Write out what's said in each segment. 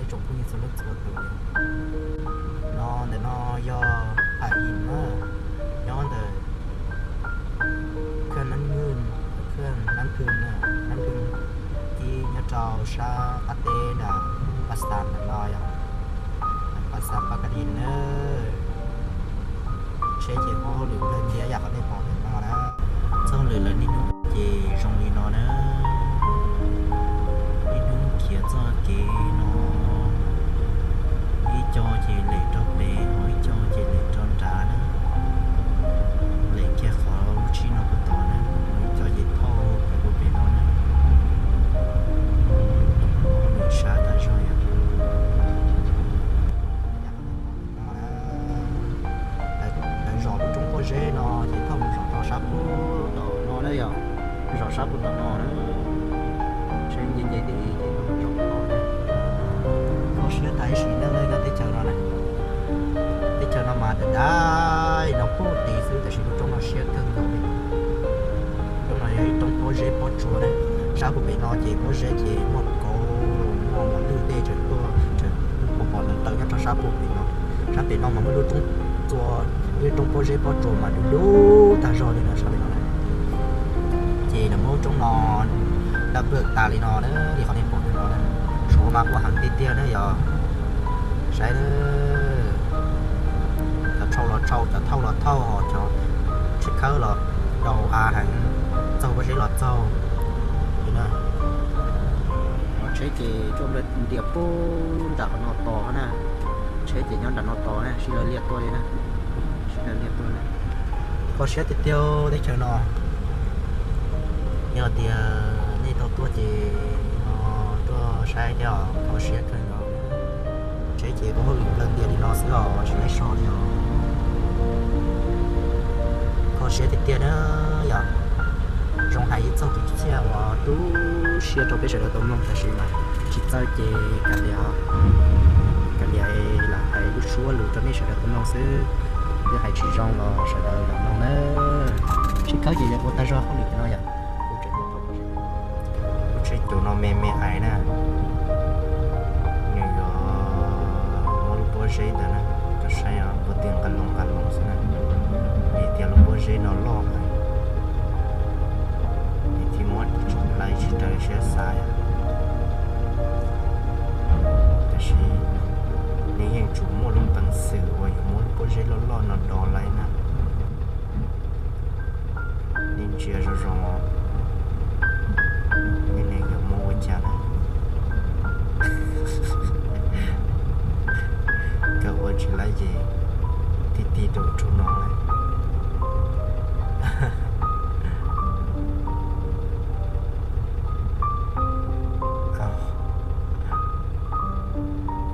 Tsoom phooj ywg txhua leej txhua tus, no ntawm no yog Phaj Yim na, nyob ntawm Khaj Nab Nwj, Khaj Nab Nwj, Nab Nwj ib nyob rau sab qab teb nram Pas Xas ntawm no yog Pas Xas Pas Kas Lis na. Tsheb ces muaj hauj lwm kawg thiab yam qhov nej pom ntawm no na. Txoj hauj lwm lawv niaj hnub ces zoo li no na. Niaj hnub khiav txoj kev no, ib co ces lem rau pem, ho ib co ces lem rau nrad na. Lem kiag qhov lub tsheb no puag tod na, ho ib co ces thauj kiag puag pem no na. Hauj lwm sab tas zog yom. Lawv zom lub roob pob zeb no ces thauj mus zom rau sab puag tom no na yom, zom sab puag tom no na. Tsheb nce nce tid ces thauj mus zom no na. Kho siab tag ib sim neej na yog teb chaws no na. Teb chaws no mas dav dav no puag tid xwb tab sis lub roob no siab kawg nkaus li. Roob no yog ib roob pob zeb pob tsuas na. Sab puag pem no ces pob zeb ces muaj kauv, muaj mos lwj tej tseem tuaj, tseem pom pom ntawv ntawv nyob rau sab puag pem no. Sab pem no mas muaj lub roob txua, ib roob pob zeb pob tsuas mas du lug tag zog li no sab pem no na. Ces lawv muab lub roob no dab npawj tas li no na, li qhov nej pom ntawm no na. Suav mas ua heev tiag tiag na yog. Saib, cov rhau los rhau, cov thauj los thauj, cov tsheb khawb los rau av heev, txaug pob zeb los txaug li na. Cov tsheb ces tuaj ntias puag nram qhov no tos na. Tsheb ces nyob nram no tos na, sib law liaj tuaj li na. Sib law liaj tuaj na. Kho siab tiag tiag teb chaws no. Yog tias nej tau tuaj ces ho tuaj saib thiab os, kho siab kawg nkaus. Tsheb ces kuj hauj lwm plaws ntias li no xwb os, tsis laib so li os. Kho siab tiag tiag na yom. Zoo hais ib txog kev cai uas tu siab rau peb sawv daws tau mloog tab sis mas tsis txawj ces kav liam, kav liam lam hais lub suab lus rau nej sawv daws tau mloog xwb. Twb hais tsis zoo los sawv daws lam mloog na. Sib khawb ces yog ua tag zog hauj lwm no yom. Lub tsheb caum no me me ais na, nws yuav muab lub pob zeb ntawd na, koj saib puag tim nqaj loos nqaj loos xwb na, vim tias lub pob zeb no loj heev, nws thiaj muab tso laib tsis raws siab xav yom. Tab sis nws yeej tsuas muaj lub peev xwm uas yuav muab lub pob zeb loj loj no do laib na. Nej ntsia zoo zoo, nej yuav muab ua cas na? Kawg ua tsis laib ces tig tig rau tsaum no lawm.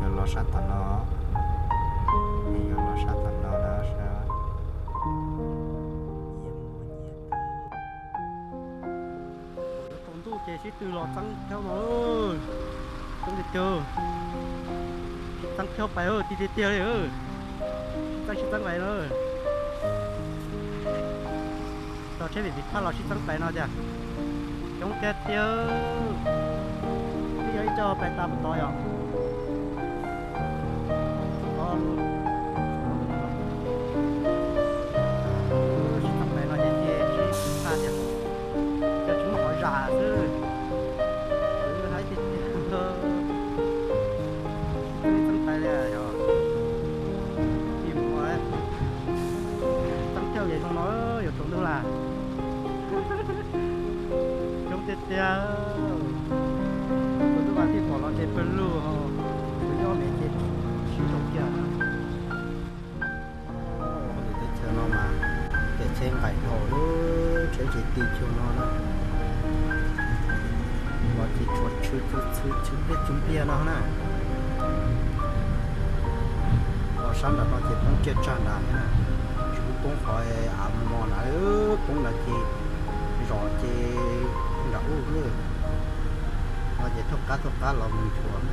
Yuav los sab tom no, yuav los sab tom no na. Tsaus ntuj ces sib tw los txeeb caug no, txeeb tiag tiag, sib txeeb caug pais, tig tiag tiag li, sib txeeb sib txeeb pais na. Tog tsheb vim vim phaj los sib txeeb pais no tiag. Coob tiag tiag. Twb yog ib co pais tas puag tod yom. Sib txeeb pais no ces cia sib txeeb tiag, cov tsis muaj qhov zam xwb. Haib tiag tiag. Txeeb pais li yog, txeeb caug ces zoo no yuav tsaus ntuj lawm. Coob tiag tiag. Kuv twb ua tij pom los ces pawg lug, kuv nyob me ces sib zoo kiag. Teb chaws no mas pem tsheb nqaim dhau, tsheb tsis ti cuag no na. Los ces tshuav tshwm tshwm tshwm tshwm pliaj tshwm pliaj no na. Los sab nram no ces poob tsiaj tsag nrad thiab na. Tsis pub poob qhov av mos nrad, poob nrad ces zom ces nram ub no ces thauj qab thauj qab los mus nchuav.